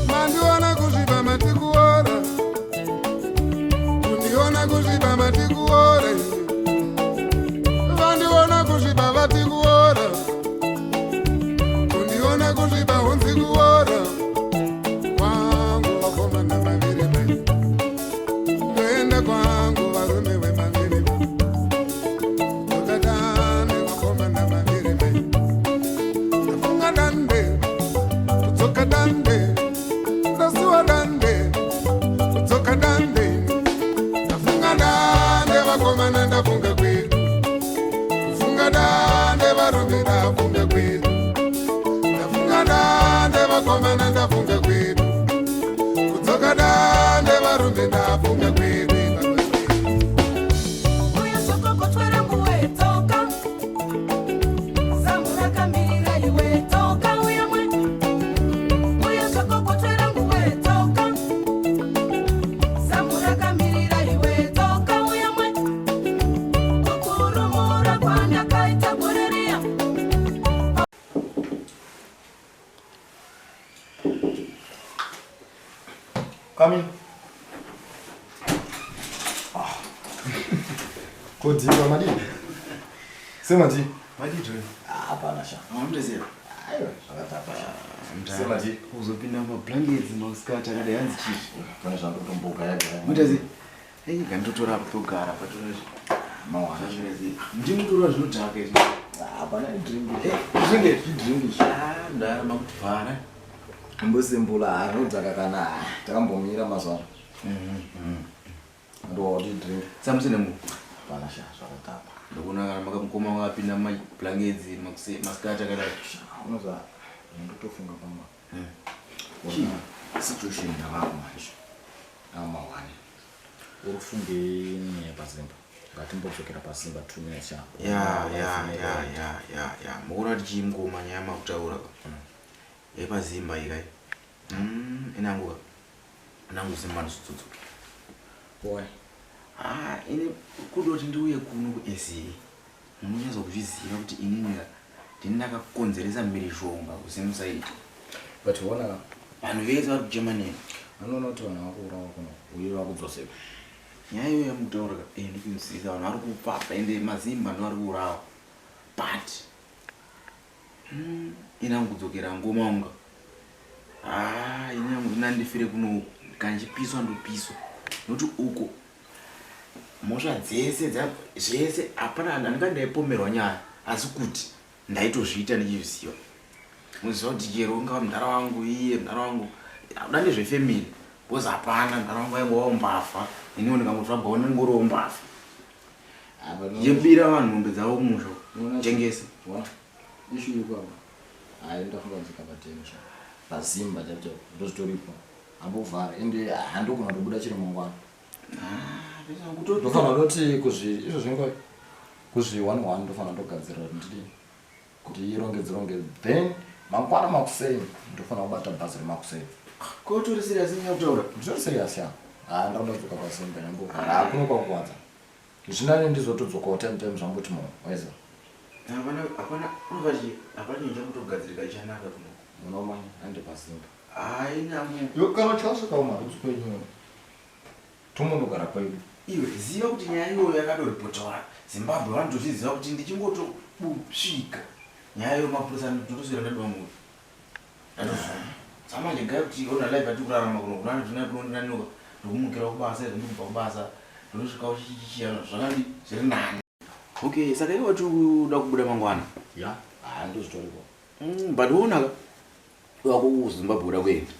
Mandiona kusviba matikuora, kundiona kusviba matikuora, vandiona kusviba vatikuora, kundiona kusviba hunzi kuora kwangu vakomana vaviri vai ndoenda kwangu varume vemaviri ndokadane vakomana vaviri vai ndafunga dande kudzoka dande ndasuwa dande kudzoka dande ndafunga dande vakomana ndafunga kwedu kufunga dande varume ndafunga kwedu ndafunga dande vakomana ndafunga kwedu kudzoka dande varume ndafunga kwedu. Uya zvokokotwera nguwe tsoka zamu rakamirira iwe tsoka uyamwe uya zvokokotwera nguwe tsoka zamu rakamirira iwe tsoka uyamwe kukurumura kwandakaita gore riya. Come in. Kodiwa madii? Semadii? Madii Joy. Hapana sha. Mamutezera. Aiwa, zvakatapa sha. Semadii? Kuzopinda mablankets masikati akadai hanzi chii? Pane zvandotomboka yaga. Mutezi. Hey, ngandotora apo togara patora. Mawana. Ndimutora zvinodhaka izvi. Hapana drink. Eh, drink izvi, drink izvi. Ah, ndara makutuvhara. Mbosimbula anodhaka kana takambomira mazuva ano. Ndoti drink. Samusine mu. Hapana sha, zvakatapa. Ndikuona kana makamukoma wakapinda mablankets masikati akadai. Sha, unoza ndotofunga pamba. Ona situation yavako manje. Amawani. Uri kufunge nyaya paZimba. Ngatimbodzokera paZimba 2 minutes sha. Ya, ya, ya, ya, ya, ya. Mukuona kuti chii mukoma nyaya makutaura ka. YepaZimba ikai. Inangu ka. Inangu Zimba ndisitsotsoke. Why? Ah, ini kudoti ndiuye kuno kuSA. Munonyatsa kuzviziva kuti inini ka ndini ndakakonzeresa mhirizhonga kuZimside. But ona vanhu vese vari kuchema neni. Vanoona kuti vanhu vakuurawa kuno uye vakudzoseka. Nyaya iyoyo yamukutaura ka ndikuinzwisisa vanhu vari kupapa ende maZimba ndo vari kuurawa. But ina kudzokera ngoma unga. Ah, ina ndinandifire kuno uku. Kana ndichipiswa ndopiswa. Nokuti uko mhosva dzese zvese hapana handinga ndaipomerwa nyaya asi kuti ndaitozviita ndichizviziva. Muziva kuti chero ungava mudhara wangu iye mudhara wangu akuda nezvefamily because hapana mudhara wangu aingovawo mbavha iniwo ndikangotsvagawo ndingoriwo mbavha. Yebira vanhu mombe dzavo kumusha tengese. Issue iko apa. Hayi ndafunga kudzika pateni sha. PaZimba chaipo chaipo ndozvitoripo. Hambovhara ende handogona kutobuda chiri mangwana. Ndofanira kutoti kuzvi izvo zvingo kuzvi 11 ndofanira kutogadzirira kuti ndidii kuti irongedze rongedze then mangwana makuseni ndofanira kubata bhazi remakuseni. Ko utori serious nyaya kutaura? Nditori serious ya. Haa ndakuda kudzoka paZimba nyambovhara. Hakuna kwakuwadza. Zvinani ndizotodzokawo time time zvangoti mo waiziva. Hapana hapana unovachi hapana chinhu chakutogadzirika chanaka kuno. Munomanya hande paZimba. Haina mu. Yo kana chasvika umarutsi kwenyu. Tomonogara kwedu. Iwe ziva kuti nyaya iyoyo yakatoripotawa Zimbabwe vanotozviziva kuti ndichingotosvika nyaya iyoyo mapurisa ndotoswera ndadwa moyo. Ndatozvona. Samanje gai kuti ona life yatiri kurarama kuno kunani tuna kunoninanuka ndokumukira kubasa izvo ndikubva kubasa ndosvika uchichichiya zvakandi zviri nani. Okay, saka iwe wati uda kubuda mangwana? Ya, haa ndozvitoripo. But wonaka wako kuZimbabwe uda kuenda.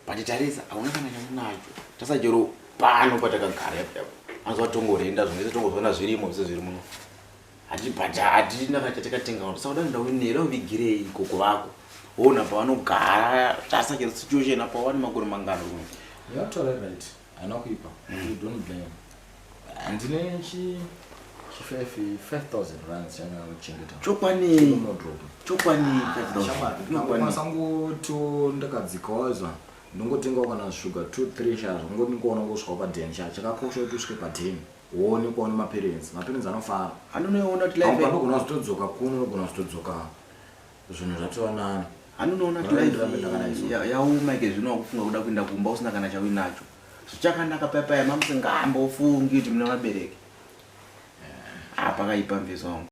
But tarisa hauna kana chamunacho. Tasa chero pano patakagara yapo yapo. Anozwa tongorenda zvimwe zvese tongozviona zvirimo zvese zviri muno. Hatibhadha hatina kana chatakatenga. Saka uda kuenda uinera uvigirei gogo vako. Ona pavanogara tarisa chero situation apa wane makore mangano kuno. You're totally right. Haina kuipa. You don't blame. Handine chi chi 5000 rands chandinochengeta. Chokwani. Unodrop. Chokwani 5000. Shamwari, Chokwani. ndangokwanisa ngotiwo ndakadzikawo izwa ndongotengawo kana sugar 2 3 sha zvongoti ndingoona ngosvikawo padhen sha chakakosha kuti usvike padhen woonekwawo nemaparents maparents anofara Anonoona kuti life panogona kuzotodzoka kuno unogona kuzotodzoka zvinhu zvatova nani Anonoona kuti Right, rambe ndakadai so. life yaoma ike zvino wakufunga kuda kuenda kumba usina kana chauinacho. Zvichakanaka paya paya mamusingambofungi kuti mune vabereki. Ah, pakaipa mvezo wangu.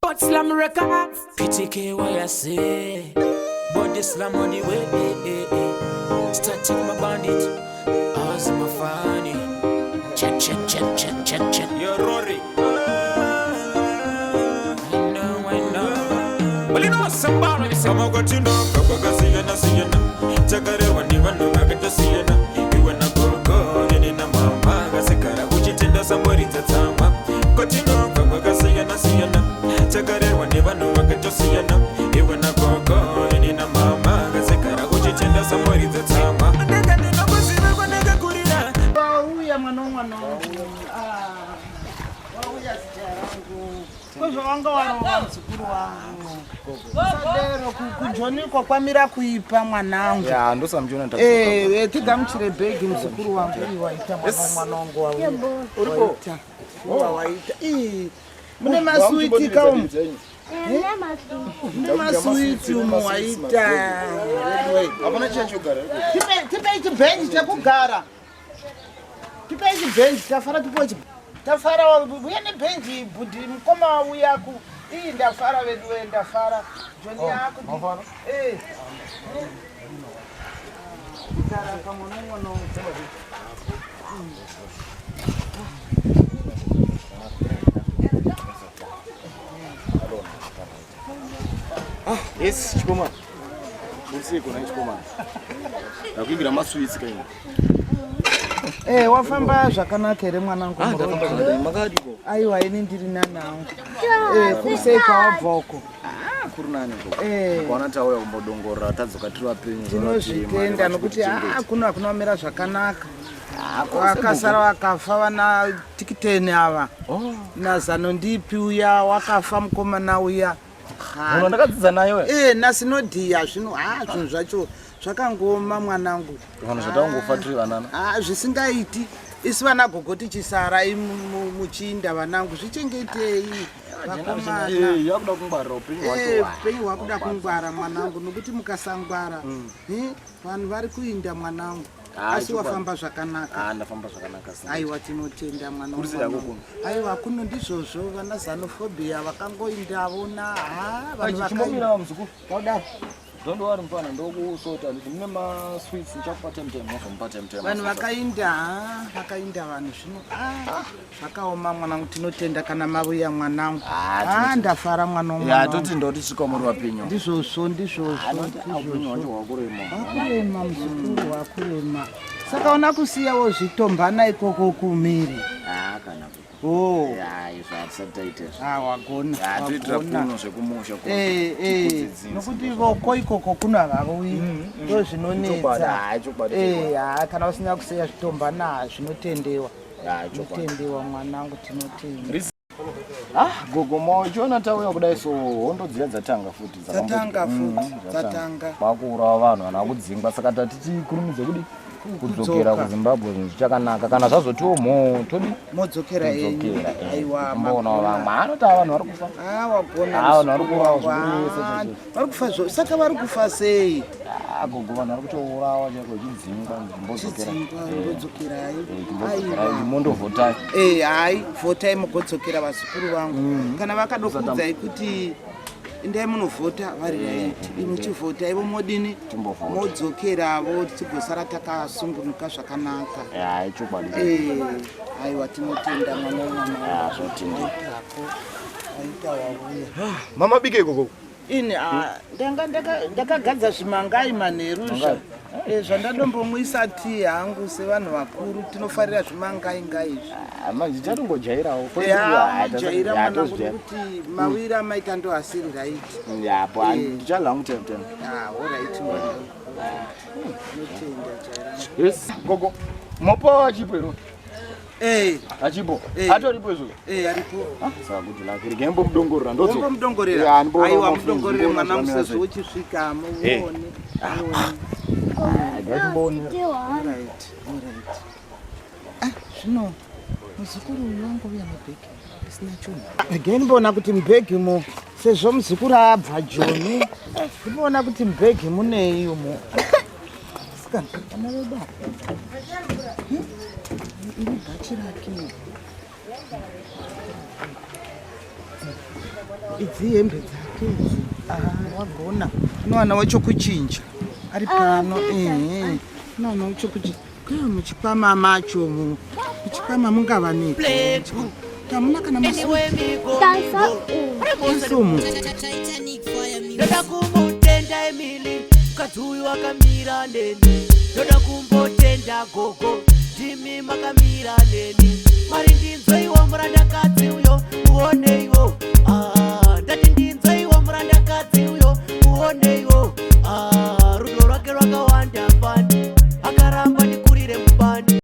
But slam records, PTK what I say. Body slam on the way. Eh, eh, eh. Static my bandit, ours my funny. Check, check, check, check, check, check. Yo, Rory. I know, I know. Well, you know, somebody say, I'm going to know, Kakasiyana, Siyana. Chakareva, Nivano, Kakasiyana. Iwe na gogo, nini na mama, Gasekara, uchitenda sambori tatsama. Kotino, Kakasiyana, Siyana. Chakareva, Nivano, Kakasiyana. Iwe na gogo, nini na mama, Gasekara, uchitenda sambori tatsama. Ndega ndinokuziva kwandakakurira. Wauya mwana womwana wangu. Ah, wauya zita rangu. Kwezvawanga warova muzukuru wangu. Usadero kujonikwa kwamira kuipa mwanangu. ya ndosamuchiona Eh, eh, tigamuchire bhegi muzukuru wangu. Ii, waita mwana womwana wangu wauya. Waita. Uwa waita. Ii, mune masuiti kaumu. Mune masuiti umu waita. hapana chachogara Tipei chibhenji chekugara. Tipei chibhenji tafara tipuwe chi tafara uye nebhenji bhudhi mukoma uya ku ii ndafara veduwe ndafara joni yako eh kugara kamwana mwana yes chikomana usiku na chikomana ndakuimbira maswitsi kaini Eh wafamba zvakanaka here mwanangu muroad? makadiko Aiwa ini ndiri nanangu. Eh kuri sei kwawabva uko? kuri nani ko Eh. kwaona tauya kumbodongorora tadzoka tiri vapenyu Tinozvitenda nokuti ah kuno hakuna kumira zvakanaka. Vakasara vakafa vana tikiteni ava. Nazano ndipi uya wakafa mukomana uya. Ha. munhu ndakadzidza naye we Eh nasinodhiya zvino ha zvinhu zvacho zvakangooma mwanangu. vanhu zvataungofa tiri vanana Ah zvisingaiti. Isu vana gogo tichisara muchinda vanangu zvichengetei vakomana. yakuda kungwarira upenyu Eh, hwacho upenyu hwakuda kungwara mwanangu nokuti mukasangwara eh, vanhu vari kuinda mwanangu Ah, asi chokwadi. wafamba zvakanaka Ah, ndafamba zvakanaka sei. aiwa tinotenda mwana Kuri sei wamwana. hako kuno? aiwa kuno ndizvozvo vana zanofobia vakangoindavo na ha vanhu Chimbomira muzukuru. vakaudaro Don't worry mfana, ndokusota nditi mune masweets ndichakupa temtem mozomupa temtem. Vanhu vakainda, ah, vakainda vanhu zvino. Ah, zvakaoma mwanangu, tinotenda kana mavuya mwanangu. Ah, ndafara mwana Ya wangu. toti ndoti svika muri vapenyu. Ndizvozvo, ndizvozvo. Upenyu hwacho hwakurema. Wakurema muzukuru, wakurema. Saka una kusiyawo zvitombana ikoko kumiri. Ah, kana Oh. Ya, izvo hatisati taita izvo. Ah, wagona. Ya, toitira wagona. kuno zvekumusha kuno. Eh, eh, nokuti voko ikoko kuno havauyi ndo Chokwadi, zvinonetsa ah, chokwadi, Eh, chokwadi. haa kana usina kusiya zvitombana zvinotendewa. Ah, chokwadi. Zvinotendewa mwanangu, tinotenda. Ah, gogo mochiona tauya kudai so hondo dziya dzatanga futi dzakambo- Dzatanga futi, dzatanga. dzatanga. Kwakuurawa vanhu vanhu vakudzingwa saka tati tikurumidze kudi kudzokera Kudzoka. kuZimbabwe zvinhu zvichakanaka kana zvazotiwo mho todi Modzokera yenyu. Todzokera, eh. Aiwa, Kumboonawo magona. vamwe anoti ava vanhu vari kufa. Ah, wagona. Ah, vanhu vari muzukuru kuurawa wangu. zvikuru yese Ah, chaizvo. vari kufa zvo saka vari kufa sei? Ah, gogo vanhu vari kutourawa chaiko chidzingwa mbodzokera. Chidzingwa, mbodzokerai. Chimbodzokera Aiwa. chimondovhotai. Eh, hayi, vhotai mugodzokera vazukuru vangu. Kana vakadokuudzai kuti indai munovhota vari right, muchivhota ivo modini Timbovhota. modzokeravo tigosara takasungunuka zvakanaka. Ya, chokwadi. Eh, aiwa tinotenda mwana wamama. Ah, zvotendeka. Aitako, aita wauya. Mama bike ikoko. Ini ah, ndanga ndakagadza zvimangai manheru zva zvandadombomwisa tii hangu sevanhu vakuru tinofarira zvimangai ngai izvi. Ah, manje chatongojairawo. Ya, jaira mwanangu nekuti mawiri amaita ndo asiri right. Ya, po ndichala hangu tem tem. Ah, alright mwanangu. Tinotenda jaira. Yes, gogo. Mopo achipo ero. Eh, Achipo. Eh. Atoripo izvo. eh, aripo. Saka kuti lake rege mbomudongorera ndodzoka. Wombomudongorera. Ya, ndimboona Aiwa mafriends, mudongorere ndimboona mwanangu zvamira sezvo sei. uchisvika Eh. muone. Ah, ngachimboonera. Alright, alright. Ah, zvino muzukuru uyu wangouya nebhegi isina chunhu. Regai ndimboona kuti mubhegi umo sezvo muzukuru abva Joni, ndimboona kuti mubhegi munei umo. Sikana, vana vedu ava. Iri bhachi rake. Idzi hembe dzake idzi. Ah, wagona. Unowana wacho kuchinja. Ari pano, ehe. Unowana wacho kuchinja. Kaya muchikwama macho mu. Muchikwama mungava nei? Tamuna kana masumu. Ndoda kumutenda Emily, mukadzi uyu akamira neni. Ndoda kumbotenda gogo, ndimi makamira neni.